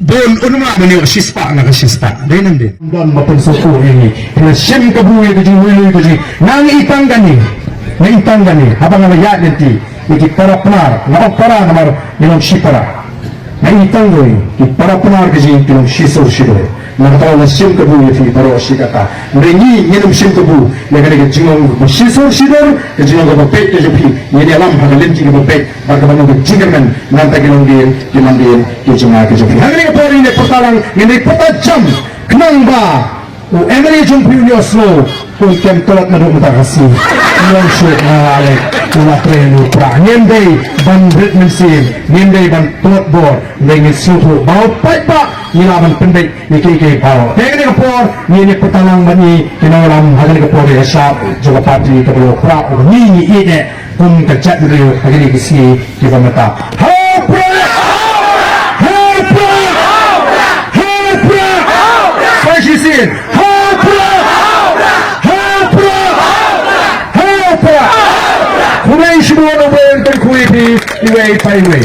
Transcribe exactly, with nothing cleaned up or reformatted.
Bun un ym lah ban ïoh shispah na ka shispah. Dei ne em dei? Don ba pynsngewthuh ïa ngi. Phi la shim kabu ïa ka jingluilui ka jong ngi. Nga i tang kane. Nga i tang kane. Haba nga la ïaid lynti ïa ki para Pnar. Nga ong para namar ngi long shi para. Nga i tang kane. Ki para Pnar ka jong ngi ki long shi sur shi dur. Nangta la shim kabu ïa phi baroh shi katta. Hynrei ngi ngin ym shim kabu ïa kane ka jinglong kaba shi sur shi dur, ka jinglong kaba beit ka jong phi. Ngin ïalam ha ka lynti kaba beit. Bad kaba long ka jingkyrmen, nangta ki longdien, ki mandien, ki jong nga ki jong phi. Ha kane ka por ngin ïa pyrta lang, ngin ïa pyrta jam, khnang ba u M L A jong phi un ïohsngew, un kem tlot naduh mynta ka sngi. Ym long shuh, nga la leh, u la trei u pra. Ngim dei ban rit mynsiem, ngim dei ban tlot bor, hynrei ngin sngewthuh ba u paidbah ngi lah ban pynbeit ïa kiei kiei baroh. Te kane ka por ngin ïa pyrta lang bad ngi ki nongïalam ha kane ka por ïa ka shap jong ka party kaba la pra, u ngi ngi ïeit eh kum ka jaitbynriew ha kine ki sngi kiba mynta. Ha u Prah! Ha u Prah! Ha u Prah! Sa shisien. Ha u Prah! Ha u Prah! Ha u Prah! Khublei shibun, u Blei un kyrkhu ïa phi iwei pa iwei.